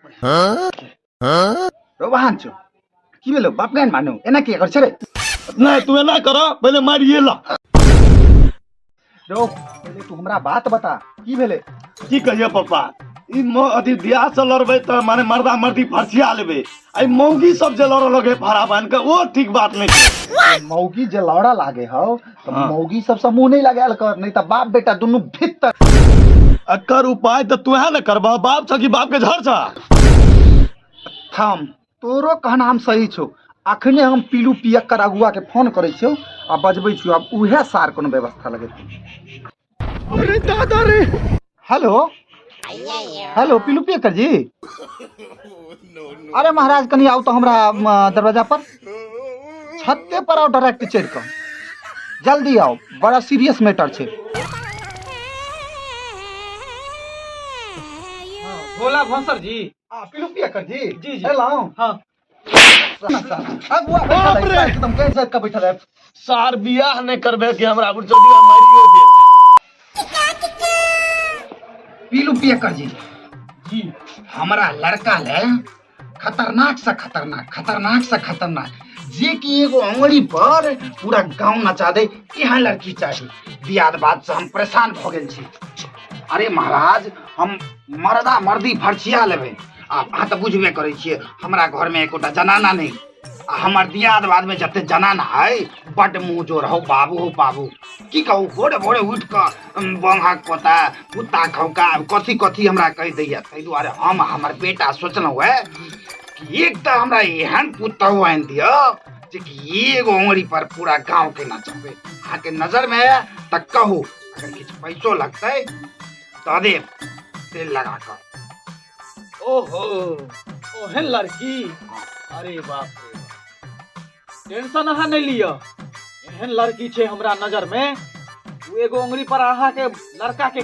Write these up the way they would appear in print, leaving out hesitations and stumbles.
रो बहान छौ की भेलो बाप गान मानू एना किया कर छै रे नहीं तू एना कर पहले मारिए ला रो पहिले तू हमरा बात बता की भेले की कहिए पप्पा ई अथी बियाह से लड़बै तऽ माने मर्दा मर्दी फरसिया लेबै आ ई मौगी सब जे लड़ऽ लगे भाड़ा बान्हि के ओ ठीक बात नहीं छै मौगी जे लौड़ा लागे हौ तऽ हाँ। मौगी सब से मुंह नहीं लगायल कर नहीं तऽ बाप बेटा दुनू भीतर एकर उपाय तऽ तोहे ने करबह बाप छ कि बाप के झड़ छ थम तोरो कहना हम सही छौ अखने हम पीलू पियक्कर अगुआ के फोन करै छियौ आ बजबै छियौ आब उहे सार कोनो व्यवस्था लगेतै अरे दादा रे हेलो हेलो पीलू पियक्कर जी अरे महाराज कनि आउ तऽ हमरा दरवाजा पर छते पर आउ डायरेक्ट चढ़ि कऽ जल्दी आउ बड़ा सीरियस मैटर छै भोला भंसर जी आ पीलू पियक्कर जी जी, जी। एलहुँ हाँ अगुआ बैठल बाप रे। है एकदम गैस जाइत के बैठल है सार बियाह नहीं करबे कि हमरा बुढ़चोदिया मारियो देत पीलू पियक्कर जी जी हमरा लड़का ले खतरनाक से खतरनाक खतरनाक से खतरनाक जे कि एगो अंगुली पर पूरा गांव नचा दे एहन लड़की चाही दियाद बाद से हम परेशान भऽ गेल छी अरे महाराज हम मर्दा मर्दी फरछिया लेबै आ अहाँ तऽ बुझबे करै छियै हमरा घरमे एकोटा जनाना नहि आ हमर दियाद बादमे जते जनाना है बड्ड मुँह जोर हौ बाबू हौ बाबू की कहू भोरे भोरे उठि कऽ बंहक पोता कुत्ता खौका कथी कथी हमरा कहि दैया ताहि दुआरे हम आ हमर बेटा सोचलहुँ हेँ कि एक तऽ हमरा एहन पुतहु आनि दिअ जे कि एगो उंगली पर पूरा गाँव के नचबै अहाँके नजरमे तऽ कहू अगर किछु पैसो लगतै दऽ देब तेल लगा कऽ ओहो ओहन लड़की अरे बाप रे बाप टेंशन अहाँ नहीं लिअ एहन लड़की छै हमरा नजर में ओ एगो उंगली पर अहाँ के लड़का के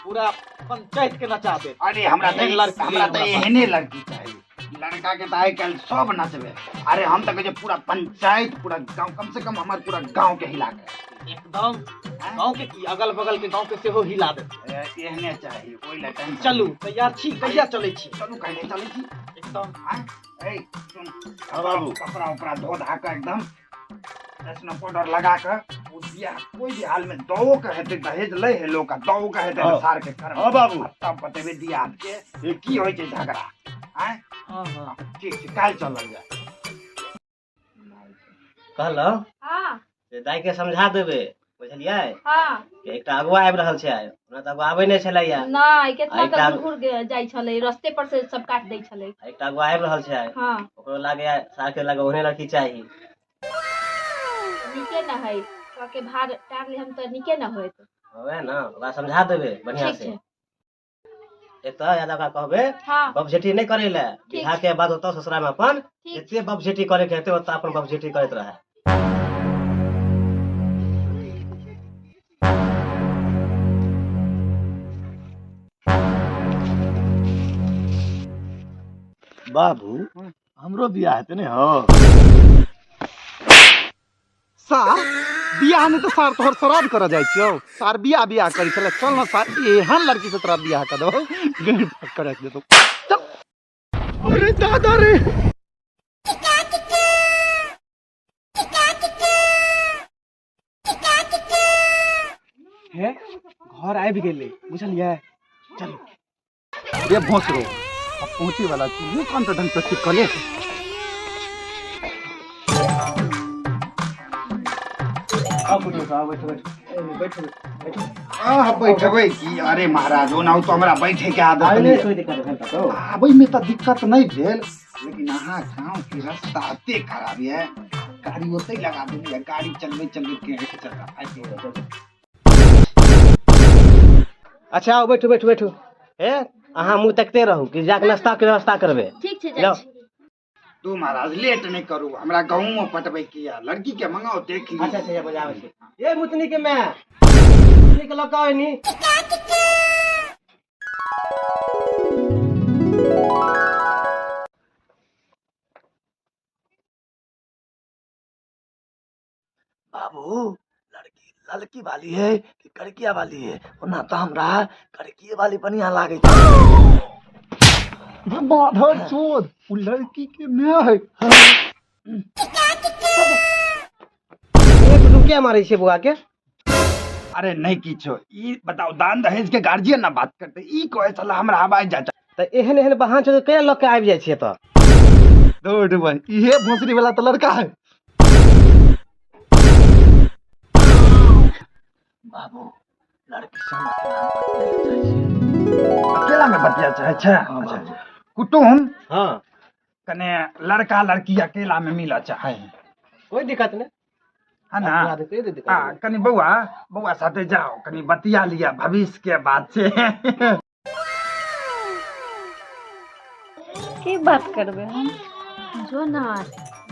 पूरा पंचायत के नचा देत अरे हमरा तऽ एहन लड़की हमरा तऽ हमरा पास। एहने लड़की चाही लड़का के तऽ आइ काल्हि सब नचबे अरे हम तऽ कहै छियै पूरा पंचायत पूरा गाँव कम से कम हमर पूरा गाँव के हिला के एकदम गाँव के की अगल बगल के गाँव के सेहो हिला देत एहने चाही ओहि लए टेंशन चलू तैयार छी कहिया चलै छी चलू काल्हि चलै छी एकदम आँय ए सुन हाँ बाबू कपड़ा उपड़ा धो धा कऽ एकदम स्नो पाउडर लगा कऽ ओ बियाह कोई भी हाल में दओ के हेतै दहेज लै है लोक आ दओ के हेतै हाँ। सार के करबै हाँ बाबू। आ तब बतेबै दियाद के ठीक की होइ छै झगड़ा आँय हाँ हाँ ठीक छै काल्हि चलल जाय कहलहुँ हाँ जे दाइके समझा देबै बुझलियै हाँ कि एकटा अगुआ आबि रहल छै आइ ओना तऽ अगुआ आबै नहि छलैया नहि केतना आ एकटा- तऽ घूर घूर जाइ छलै रस्ते पर से सब काट दै छलै एकटा अगुआ आबि रहल छै आइ हाँ ओकरो लागैया सारके लागे ओहने लड़की चाही नीके न है के भार टार ले हम तऽ नीके न होइत वएह ने ओकरा समझा देबै बढ़िआँ ठीक से छै एतऽ याद ओकरा कहबै हाँ बपझेटी नहि करै लए ठीक बियाह के बाद ओतऽ ससुरा मे अपन ठीक जते बपझेटी करे के हेतै ओतऽ अपन बपझेटी करैत रहै बाबू हमरो बियाह हेतै ने हो सार बियाह नहि तऽ सार तोहर श्राद्ध करऽ जाइ छियौ सार बियाह बियाह करै छलै चल ने सार एहन लड़की से तोरा बियाह कर देबौ गैर कर देतौ चल अरे दादा रे हे घर आबि गेलै बुझलियै चलू रे भोसरो अब पहुँचे वाला छी मुँह कान तऽ ढंग से ठीक कऽ ले आह बैठबै की अरे महाराज ओना तो हमरा बैठे के आदत नहीं कोई दिक्कत भेल कतौ आबै में तऽ दिक्कत नहीं भेल लेकिन अहाँ गाँव के रास्ता एते खराब ये गाड़ी ओतै लगा देलियै गाड़ी चलबै चलबै के आँखि चलता फाटि गेल अच्छा आउ बैठू बैठू बैठू हे अहाँ मुँह तकते रहू कि जाके नाश्ता के व्यवस्था करबै ठीक छै जाइ जाउ छी तू महाराज लेट नहीं करू हमरा गाँव में पटबै के ये लड़की के मंगाओ देख ली अच्छा अच्छा बजाबै छी ए मुतनी के माय मुतनी के लऽ कऽ आउ एनी बाबू लड़की ललकी वाली है कि कड़किया वाली है ओना तऽ हमरा कड़किए वाली बढ़िया लागै छै माधर चोद, उ लड़की के my है। एक कुटुम किया मारै छियै बौआ के? अरे नहीं किछो, ई बताओ दान दहेज के गार्जियन ना बात करते, ई कहे छला हमरा आवाज जा। तऽ एहन एहन बहान छै तऽ केना लऽ के आबि जाइ छियै तऽ? दौड़ भाई, इहे भोसड़ी वाला तो लड़का है। बाबू लड़की संग अकेला में बतिया चाहे छै। अच्छा कुटुम, हाँ कने लड़का लड़की अकेला में मिला चाहे। कोई दिक्कत नहीं है ना? कोई दिक्कत हाँ नहीं। कनी बौआ बौआ साथे जाओ, कनी बतिया लिया, भविष्य के बात छै। की बात करबै हम? जो ना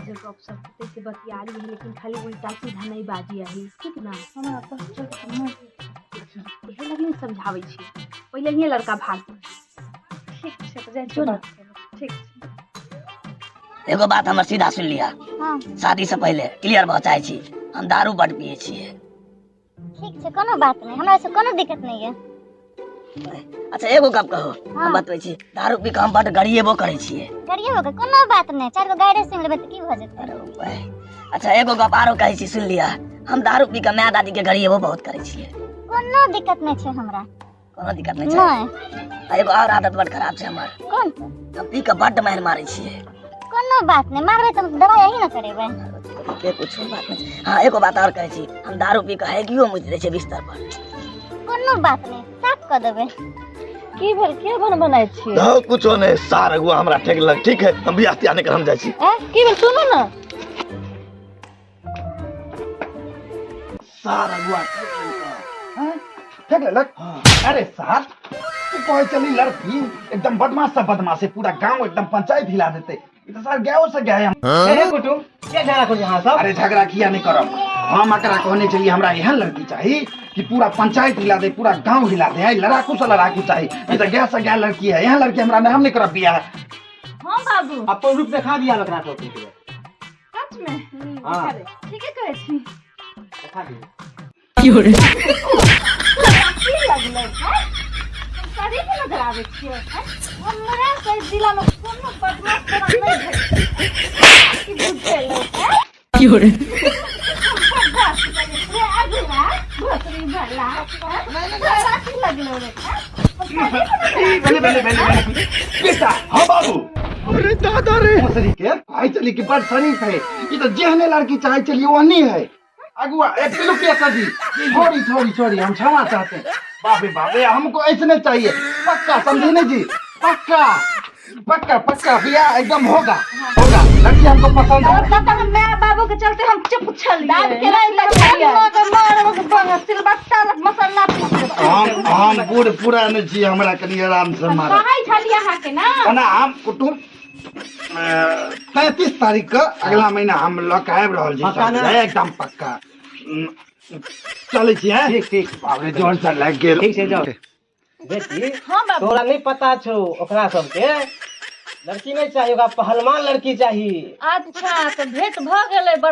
जे गप सप हेतै से बतिया ली, लेकिन खाली उल्टा सीधा नहीं बाजी आही, ठीक ना? हमरा पास इहे लगी ने समझाबै छी, पहिले ही लड़का भाग। ठीक छै तऽ जाइ जो छी ना। बात करबै। ठीक छै। एगो बात हमर सीधा सुन लिया। हाँ। शादी से पहिले क्लियर भऽ चाहे छी, हम दारू बड पिए छियै। ठीक छै, कोनो बात नहीं, हमरा से कोनो दिक्कत नहीं है। अच्छा एगो गप कहू, हम हाँ। बतबै छी, दारू पी कऽ हम बड गरिएबो करै छियै। गरिएबो के कोनो बात नहीं, चार गो गाइडे सुन लेबै तऽ की भऽ जेतै? अरे भाई। अच्छा एगो गप आरो कहै छी, सुन लिया, हम दारू पी कऽ my दादी के गरिएबो बहुत करै छियै। कोनो दिक्कत नहीं छै हमरा। कोनो दिक्कत नहीं छै? नहीं। आ एगो और आदत बड खराब छै हमर। कोन? हम पी कऽ बड मारि मारै छियै। कोनो बात नहीं, मारबै तऽ दवाइ यही ना करेबै। के कुछो बात नहीं छै। हाँ एगो बात और कहै छी, हम दारू पी कऽ हैगियो मुति दै छियै बिस्तर पर। कोनो बात नहीं, साफ कऽ देबै। की भेल, के बन बनाइ छियै? धौ कुछो नहीं, सार अगुआ हमरा ठेकलक। ठीक है, हम बियाह तियाह नहीं कर, हम जाइ छी। ए की भेल, सुनू ना। सार अगुआ ठेक लेलक। अरे सार तू कहे चली लड़की एकदम बदमाश से बदमाश है, पूरा गांव एकदम पंचायत हिला देते। ई तो सार गाँव से गया। ए कुटुम क्या झगड़ा करै छी अहाँ सब? अरे झगड़ा किया नहीं करब, हम एकरा कहने चलिए हमरा एहन लड़की चाहिए कि पूरा पंचायत हिला दे, पूरा गांव हिला दे, लड़ाकू से लड़ाकू चाहिए। नहीं तो गया से गया लड़की है, एहन लड़की हमरा नहीं, हम नहीं करब बियाह। हाँ बाबू अपन रूप देखा दिया ओकरा सब के। सच में? हाँ। ठीके कहै छी। देखा दिया। की लगलै हैं? हम शरीफ नजर आबै छियै हैं? हमरा से जिला में कोनो बदमाश तोरा नहीं भेटतै। की बुझेलै हैं? रे अगुआ भोसड़ी वाला हैं? तोरा की लगलौ रे हैं? हम शरीफ नजर आबै बने बने बने बने बेटा। हाँ बाबू। अरे दादा रे भोसड़ी के आई चली कि बड़ शरीफ है, ये तो जेहने लड़की चाहे चली ओहनी है। अगुआ एक रुपया सजी, सॉरी सॉरी सॉरी, हम क्षमा चाहते हैं। बाप रे बाप रे, हमको ऐसे नहीं चाहिए, पक्का समझे नहीं जी, पक्का पक्का पक्का बियाह एकदम होगा होगा, लड़की हमको पसंद है। तब तक my बाबू के चलते हम चुप छलियै। दाद के नहीं लगलियै। सिलबट्टा मसाला पीस हम बूढ़ पुरान छी, हमरा कनी आराम से मारब। कहै छलियै अहाँके ना। ओना हम कुटुम 33 तारीख के अगला महीना हम लऽ के आबि रहल छी। पक्का ना? एकदम पक्का। चलै छी हैं? ठीक ठीक। बाप रे जोर से लागि गेल। ठीक छै जाओ। बेटी हाँ बाबू। तोरा नहीं पता छौ, ओकरा सबके लड़की नहीं चाहिए, ओकरा पहलवान लड़की चाहिए। अच्छा तऽ भेंट भऽ गेलै बड़।